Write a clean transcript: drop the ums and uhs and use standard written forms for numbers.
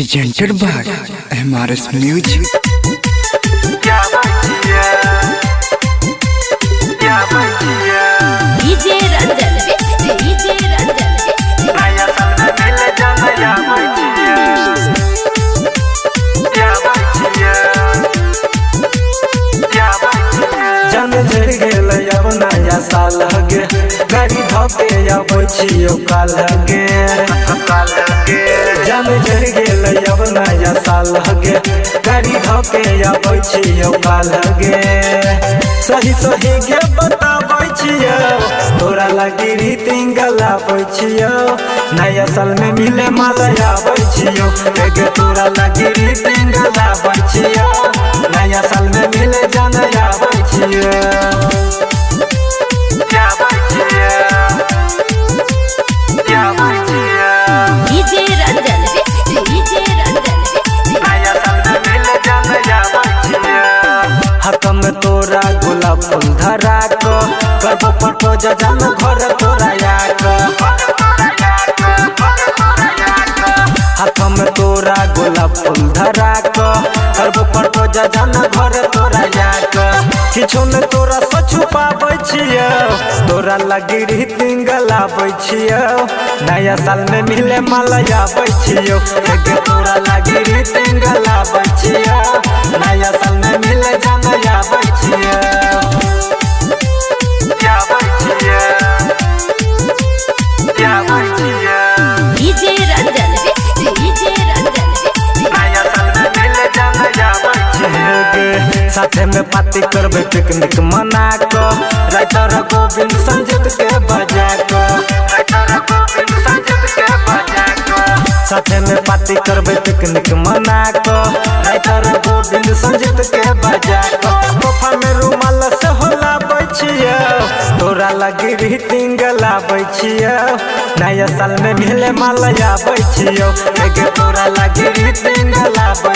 Presented by MRS Music. DJ Ranjan DJ Ranjan. जन झड़ गेल अब नया साल गे, गाड़ी धोके अबै छियौ काल गे। जन झड़ गेल अब नया साल गे, गाड़ी धोके अबै छियौ काल गे। सही सही गे बताबै छियौ, तोरा लागी रीतिंग गलाबै छियौ। नया साल में मिले माल आबै छियौ, गे तोरा लागी रीतिंग गलाबै छियौ। नया साल में मिले जान आबै छियौ। DJ Ranjan DJ Ranjan. हाथ में तोरा गुलाब फूल धरा क, करबो प्रपोज जान घर तोरा आक। हाथ में तोरा गुलाब फूल धरा क, करबो प्रपोज जान घर तोरा आक। किछो न तोरा से छुपाबै छियौ, तोरा लगी रीतिंग गलाबै छियौ। नया साल में मिले माल आबै छियौ, गे तोरा लगी रीतिंग गलाबै छियौ। नया साल में मिले जान आबै छियौ। DJ Ranjan DJ Ranjan. गे साथे में पार्टी करबे पिकनिक मना क, राइटर गोविंद संजीत के बजा क। साथे में पार्टी करबे पिकनिक मना क, राइटर गोविंद संजीत के बजा क। तोहफा में रुमाल से होला छियौ, तोरा लगी रीतिंग लाबै छियौ। नया साल में मिले माल आबै छियौ, गे तोरा लगी रीतिंग लाबै